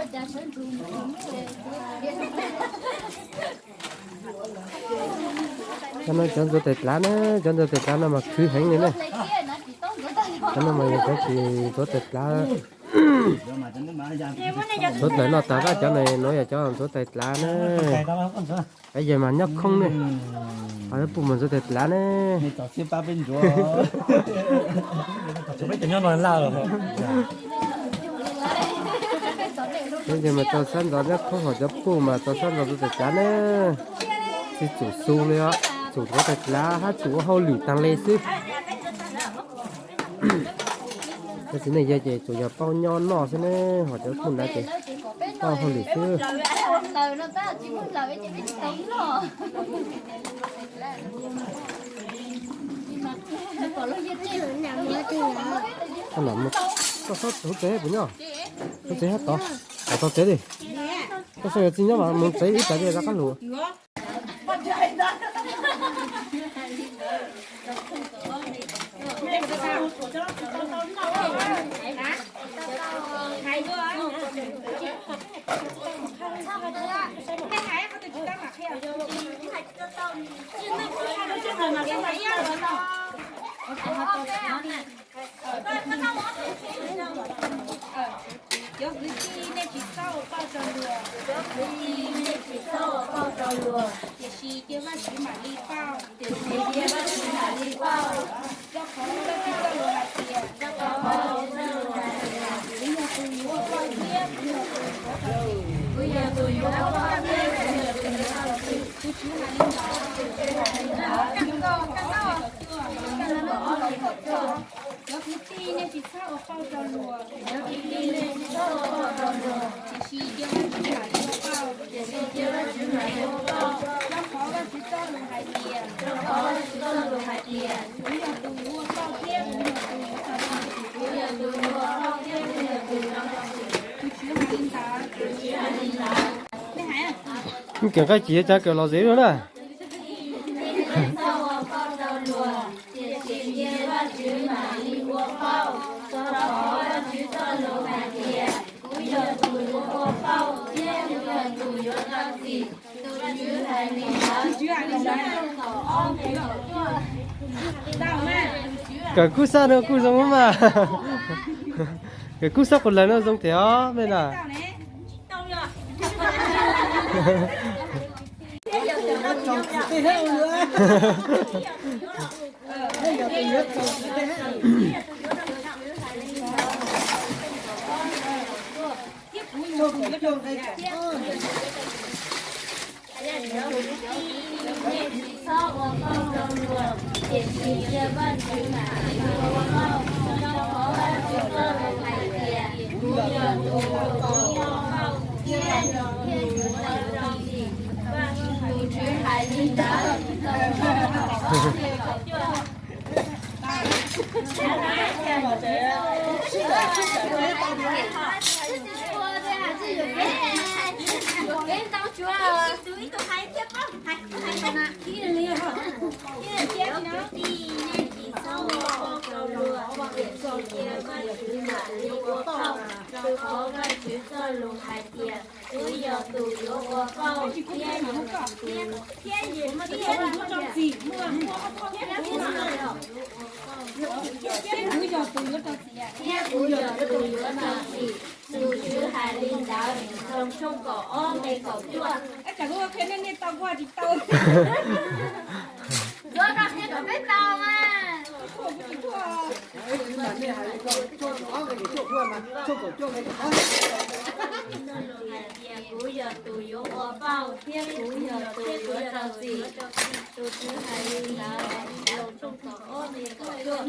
Cov no cov ntxuav tais dlav na, cov ntxuav tais dlav no mas khwv heev li na. Cov no mas yog cov tsis ntxuav tais dlav. Ntxuav dlaim no tas, cov no nuav yog cov ntxuav tais dlav na. Peb yawg mas nyob khoob ne, peb puj mas ntxuav tais dlav ne. Peb yawg mas tau sab ntxov nyob khoob, ho cov puj mas tau sab ntxov ntxuav tais dlav ne. Tsis tsum xu li os, tsum ntxuav tais dlav hab tsum ua hauj lwm taag le xwb. Tab sis nej yawg ces tsuas yog pauj nyob noj xwb ne, ho cov puj ntawd ces pauj hauj lwm xwb. Koj xob hu tsev puas nyob? Hu tsev hab tod, tod tsev li. Koj xob yog tsis nyob mas mus tsev ib tsam ces rov qab lug. Cov kwv tij, nej tsis txhob ua pauj rau luag. Cov kwv tij, nej tsis txhob ua pauj rau luag. Tiam sis cia Vajtswv mam li pauj. Tiam sis cia Vajtswv mam li pauj. Rau qhov Vajtswv txoj lus hais tias, rau qhov Vajtswv txoj lus hais tias, kuv yog tus yuav ua pauj thiab kuv yog tus yuav tau txim. Kuv Tswv hais li ntawd. Cov kwv tij, nej tsis txhob ua pauj rau luag. Cov kwv tij, nej tsis txhob ua pauj rau luag. Tiam sis cia Vajtswv mam li ua pauj. Tiam sis cia Vajtswv mam li ua pauj. Rau qhov Vajtswv txoj lus hais tias, rau qhov Vajtswv txoj lus hais tias, kuv yog tus yuav ua pauj thiab kuv yog tus yuav tau txim. Kuv yog tus yuav ua pauj thiab kuv yog tus yuav tau txim. Kuv Tswv hais li ntawd. Kuv Tswv hais li ntawd. Nej hais. Kawm nqaij ces yuav cas kawm lom zem dua na. Nej tsis txhob ua pauj rau luag, tiam sis cia Vajtswv mam li ua pauj. Rau qhov Vajtswv txoj lus hais tias, kuv yog tus yuav ua pauj thiab kuv yog tus yuav tau txim. Tus Tswv hais li ntawd. Kawm kub xab no kuj zoo mas. Kawm kub xab qus lawm no zoo tiag os mej na. Txhob ua pauj rau luag, tiam sis cia Vajtswv mam li ua pauj. Rau qhov Vajtswv txoj lus hais tias, kuv yog tus yuav ua pauj thiab yog tus yuav tau txim. Tus Tswv hais li ntawd. Rau qhov Vajtswv txoj lus hais tias, kuv yog tus yuav ua pauj thiab yog tus yuav tau txim. Thiab kuv yog tus yuav tau txim. Tus Tswv hais li ntawd. Loos tshooj kaum ob nqe kaum cuaj. Ua kom peb tau mas. Kuv yog tus yuav ua pauj thiab kuv yog tus yuav tau txim. Tus Tswv hais li ntawd. Loos tshooj kaum ob nqe kaum cuaj.